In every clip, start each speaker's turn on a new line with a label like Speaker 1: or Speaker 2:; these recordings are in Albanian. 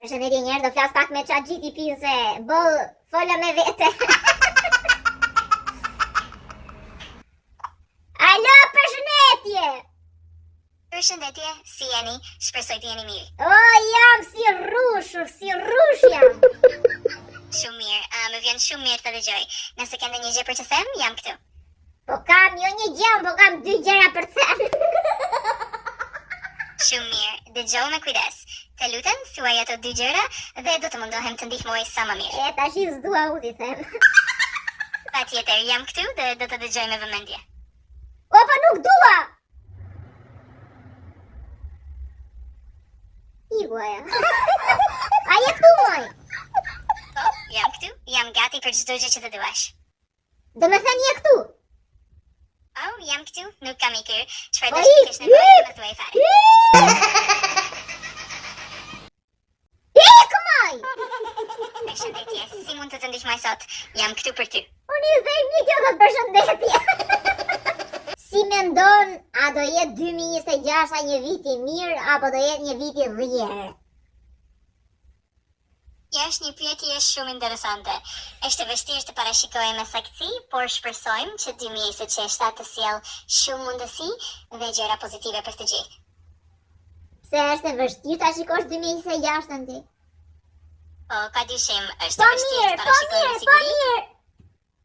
Speaker 1: Përshëndetje njerëz, do flas pak me ChatGPT se boll fola me vete. Alo, përshëndetje.
Speaker 2: Përshëndetje, si jeni? Shpresoj të jeni mirë.
Speaker 1: O, jam si rrush, si rrush jam.
Speaker 2: Shumë mirë, uh, më vjen shumë mirë të dëgjoj. Nëse ke ndonjë gjë për të thënë, jam këtu.
Speaker 1: Po kam jo një gjë, po kam dy gjëra për të thënë.
Speaker 2: Shumë mirë, dëgjo me kujdes. Të lutem, thuaj ato dy gjëra dhe do të mundohem të ndihmoj sa më mirë.
Speaker 1: E tash s'dua u t'i them.
Speaker 2: Patjetër, jam këtu dhe do të dëgjoj me vëmendje.
Speaker 1: O, po nuk dua! Iku ajo. A je këtu moj?
Speaker 2: Po, jam këtu, jam gati për çdo gjë që të duash.
Speaker 1: Do me thënë je këtu?
Speaker 2: Po, jam këtu, nuk kam ikur. Çfarë
Speaker 1: Po
Speaker 2: do të
Speaker 1: ik,
Speaker 2: kesh nevojë,
Speaker 1: ik,
Speaker 2: më thuaj fare.
Speaker 1: Ik, moj!
Speaker 2: Përshëndetje, si mund të të ndihmoj sot? Jam këtu për ty.
Speaker 1: Unë i dhej një kjo thotë përshëndetje. Si mendon, a do jetë 2026 një vit i mirë, apo do jetë një vit i dhjerë?
Speaker 2: Kjo është një pyetje shumë interesante. Është e vështirë të parashikojmë me saktësi, por shpresojmë që 2026 të sjellë shumë mundësi dhe gjëra pozitive për të gjithë.
Speaker 1: Pse është e vështirë ta shikosh 2026-ën ti?
Speaker 2: Po, pa dyshim, është
Speaker 1: Po
Speaker 2: e vështirë
Speaker 1: mirë,
Speaker 2: të
Speaker 1: po
Speaker 2: parashikojmë me
Speaker 1: mirë, po
Speaker 2: siguri.
Speaker 1: mirë.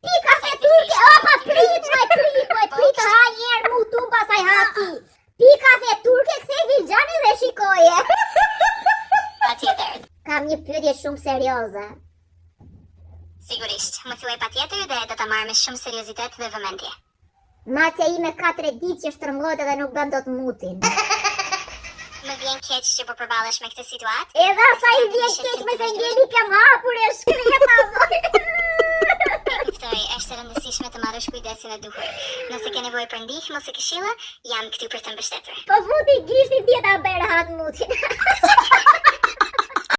Speaker 1: Pi kafe turke, opa, prit, moj, prit, moj, prit, të ha njëherë mu tu, pastaj ha ti. Pi kafe turke, kthej filxhanin dhe shikoje.
Speaker 2: Patjetër.
Speaker 1: Kam një pyetje shumë serioze.
Speaker 2: Sigurisht, më thuaj patjetër dhe do ta marr me shumë seriozitet dhe vëmendje.
Speaker 1: Macja ime ka tre ditë që shtrëngohet edhe nuk bën dot mutin.
Speaker 2: Më vjen keq që po përballesh me këtë situatë.
Speaker 1: Edhe asaj i vjen keq me se ngeli këmbëhapur e shkreta.
Speaker 2: E kuptoj, është e rëndësishme të marrësh kujdesin e duhur. Nëse ke nevojë për ndihmë ose këshilla, jam këtu për të mbështetur.
Speaker 1: Po futi gishtin ti e ta bëj rahat mutin.